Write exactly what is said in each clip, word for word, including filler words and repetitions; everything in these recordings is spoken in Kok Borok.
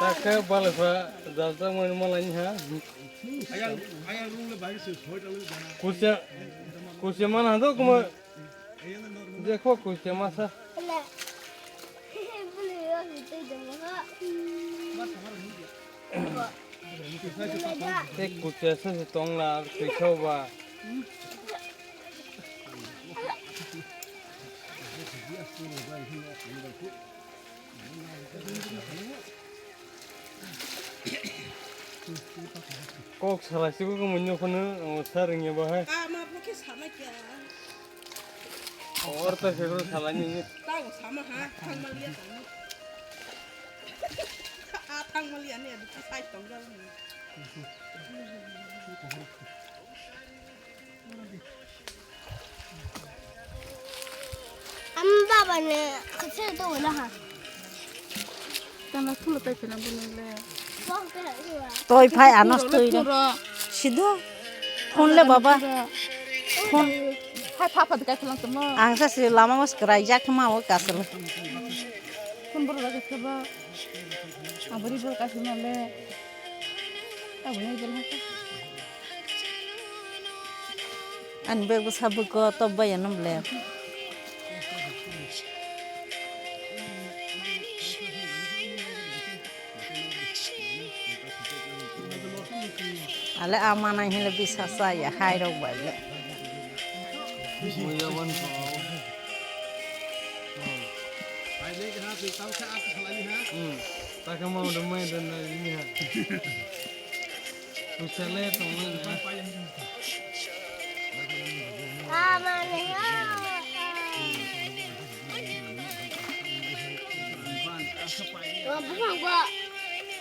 Takhe balai pha jajak mani malai ha. Kusia, kusia mana do kuma. Jekho kusia masa. Tei kuchesa se tongla, twi khao ba. Kok salai se kok mwnyo phano, o sar wngya bahai. Ama bo khe salai kya. Or ta se salai ni. Tao sama ha, thang ma liya tamo. A thang ma liya ni, a sai tong jal ni. Am baba ne khachir to wala ha. Tama thulo tai phela bunile. Toi phai anos toi ro. Sido. Phone le baba. Phone. Hai pha pha dikai phalang tamo. Ang sa si lama mas kerai jak ma o kasel. Phone bor lagi coba. Abori bor kasel male. Abori bor. Ani bag bwsa bwkha top bai ano ble. Ale a manai hile bisa sa ya hai rok bai le. Hmm. Takhe mau de mai de na ini ha. Kusale tongmani.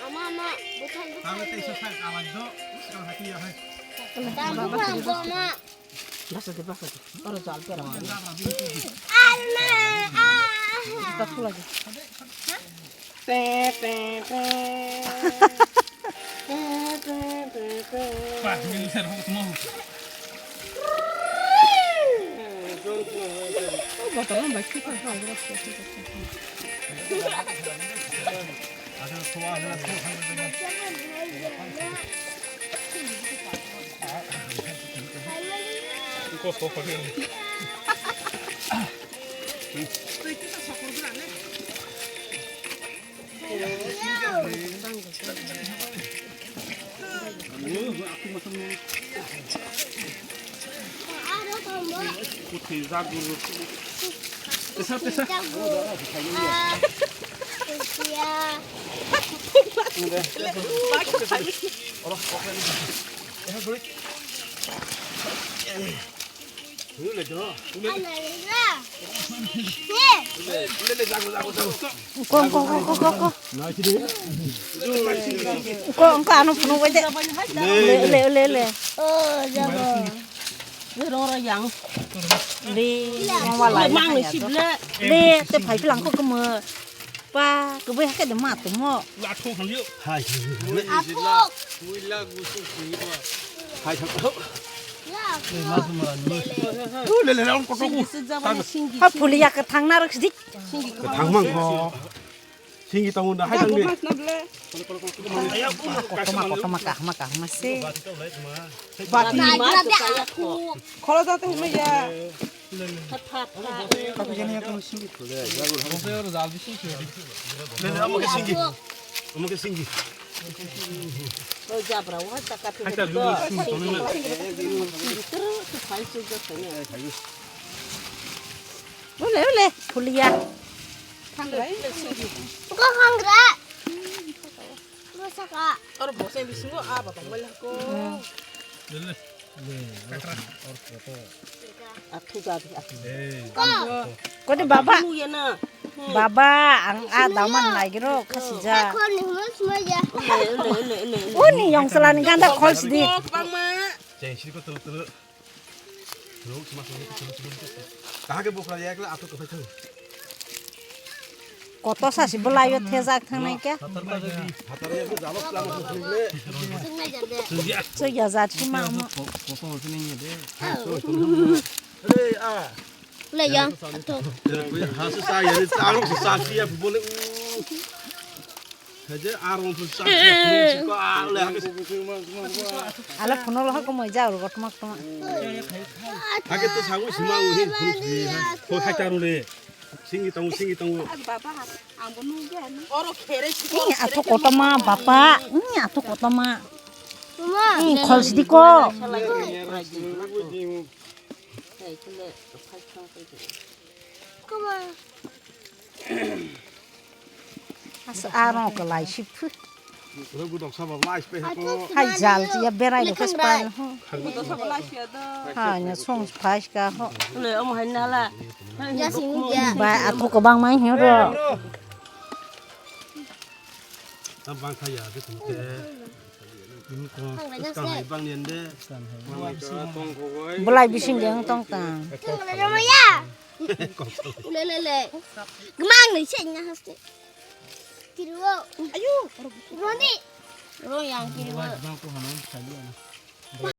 Ama, ama, bukan, bukan. Tama tei sa sa kalai do, sekarang hati ya hai. Tama bukan, ama. Basa de, basa de. Oro jal pera. Alma, ah. Kita pula de. Te, te, te. Te, te, te, te. Wah, ini bisa rokok semua. Oh, botol lama kita. Ko, ko, ko, ko, ko, ko. Ko, ko, ano phunuk bai de. Le, le, le, le. Oh, jabo. Le, rong, rong, yang. Le, rong, wala, mang, ya, sip, ya, le. Le, te phai philang ko, kemo. Pa, keboi hake de ma tumo. Hai. Apuk. Hai, hai. Ya, apuk. Lele, lele, on kotoku. Singgi sujak bani singgi. Ha, phuli ya ke thang na rok sidik. Singgi ke thang mang ko. Singgi tong da hai tong de. Kotoma, kotoma, kahma, kahma se. Bati. Kholo jate huma ya. Lele, amo ke singgi. Amo ke singgi. Oh, jabra, wah, cakap. Hai, tak dulu. Singgi, singgi, singgi, terus, terus, hai, singgi, singgi. Ule, ule, kuliah. Thangrai. Ko hangra. Ko saka. Aro bosai bisingo a batang bai lako. Lele. Athu jadi athu. Kodi baba. Athu ya na. Baba, ang a daman lagi ro kasija. Ko ni huma suma ya. Ule, ule, ule, ule, ule. Uni yang selani ganda khol sidi. Bang ma. Jeng sidi ko tulu tulu. Tulu suma suma tulu tulu. Kaha ke bukla ya kla athu ko phai tulu. Koto sa si bwlaio thejak thangnai khe. Chwkya jat si ma omo. Le yang, ato. Hasu sa ya ni sa ro sa si ya bole. Haje arong pun sa si ko ale. Ala phono lo ko moi ja ro gotmak tma. Hake to sangu sima u hin pun si. Ko khai taru le. Singi tongo, singi tongo. Ih, ato kotoma, bapa. Ih, ato kotoma. Ih, khol sidi ko. Asa arong ko lai siphu. Rwgwi doksa bo last pe heko. Hai jal ya berai lo kes pan ho. Ha nya song phai ka ho. Le omo hai nala. Ba ato ko bang mai ho ro. Tam bang kha ya de tum te. Ini ko skang hai bang nian de. Belai bising de tong tang. Ule le le. Gmang ni se nya haste. Kiriwo. Ayu. Roni. Ro yang kiriwo.